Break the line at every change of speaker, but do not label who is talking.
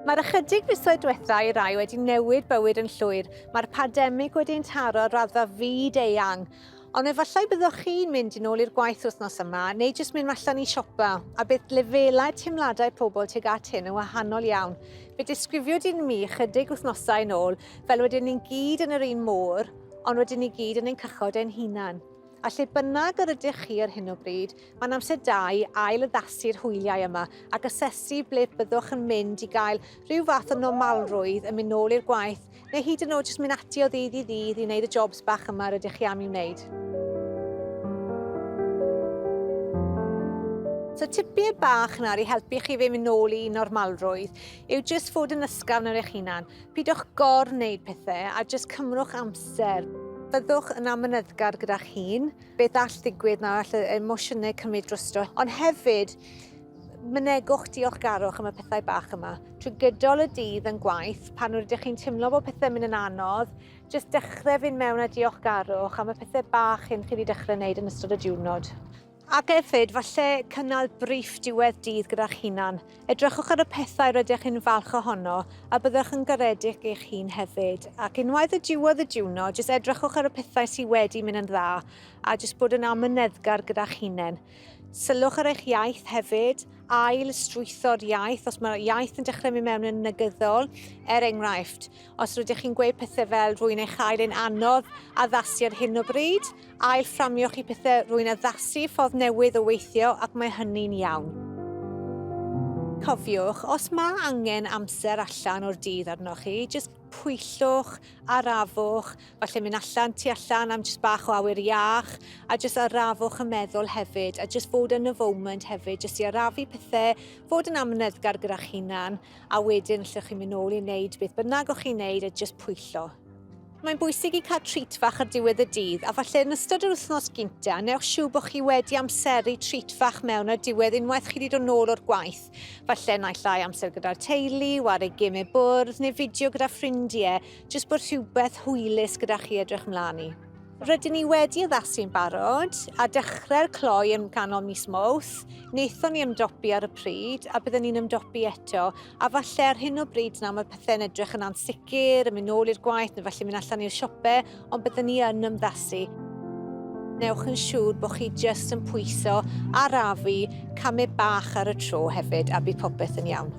Mae'r ychydig fisoedd diwetha i rai wedi newid bywyd yn llwyr. Mae'r pandemig wedi'n taro ar raddfa fyd eang. Ond efallai byddwch chi'n mynd yn ôl i'r gwaith wythnos yma, neu jyst mynd allan i siopa, a bydd lefelau teimladau pobl tuag at hyn yn wahanol iawn. Fe disgrifiwyd i mi chydig wythnosau yn ôl fel wedyn ni'n gyd yn yr un môr, ond wedyn ni gyd yn ein cychod ein hunan. A lle bynnag yr ydych chi ar hyn o bryd, mae'n amser da i ail-addasu'r hwyliau yma ac asesu ble byddwch yn mynd i gael rhyw fath o normalrwydd yn mynd nôl i'r gwaith neu hyd yn oed jyst mynd ati o ddydd i ddydd i wneud y jobs bach yma rydych chi am i wneud. So tipiau bach nawr i helpu chi fe mynd nôl i normalrwydd yw jyst fod yn ysgafn ar eich hunan. Pidwch gor-wneud pethau a jyst cymrwch amser. Byddwch yn amyneddgar gyda'ch hun, beth all ddigwydd nawr, all y emosiynau cymryd drosto, ond hefyd mynegwch diolchgarwch am y pethau bach yma. Trwy gydol y dydd yn gwaith, pan rydych chi'n teimlo bod pethau'n mynd yn anodd, jyst dechrau fynd mewn â diolchgarwch am y pethau bach hyn chi wedi dechrau wneud yn ystod y diwrnod. Ac hefyd, falle cynnal briff diwedd dydd gyda'ch hunan. Edrychwch ar y pethau rydych chi'n falch ohono a byddwch yn garedig eich hun hefyd. Ac unwaith y diwedd y diwrnod, jyst edrychwch ar y pethau sydd wedi mynd yn dda a jyst bod yn amyneddgar gyda'ch hunain. Sylwch ar eich iaith hefyd, ail strwytho'r iaith, os mae'r iaith yn dechrau mynd mewn yn negyddol, er enghraifft, os rydych chi'n gweud pethau fel rwy'n ei chael yn anodd addasu ar hyn o bryd, Ail-fframio chi pethau, rwy'n addasu ffordd newydd o weithio ac mae hynny'n iawn. Cofiwch, os mae angen amser allan o'r dydd arnoch chi, jyst pwyllwch, arafwch, falle mynd allan tu allan am jyst bach o awyr iach, a jyst arafwch y meddwl hefyd, a jyst fod yn y foment hefyd, jyst i arafu pethau, fod yn amyneddgar gyda'ch hunan, a wedyn allwch chi mynd nôl i wneud beth bynnag o'ch chi'n wneud a jyst pwyllo. Mae'n bwysig i cael treat fach ar diwedd y dydd, a falle yn ystod yr wythnos gynta, newch siŵr bod chi wedi amseru treat fach mewn ar diwedd unwaith chi wedi dod nôl o'r gwaith. Falle naill ai amser gyda'r teulu, ware gemau bwrdd neu fideo gyda ffrindiau, jyst bod rhywbeth hwylus gyda chi edrych mlaen i. Rydyn ni wedi addasu'n barod a dechrau'r cloi yn ganol mis Mawrth. Wnaethon ni ymdopi ar y pryd a byddwn ni'n ymdopi eto. A falle ar hyn o bryd nawr mae pethau'n edrych yn ansicr, yn mynd nôl i'r gwaith neu falle mynd allan i'r siope, ond byddwn ni yn ymddasu. Newch yn siŵr bod chi jyst yn pwyso, arafu, camau bach ar y tro hefyd a bydd popeth yn iawn.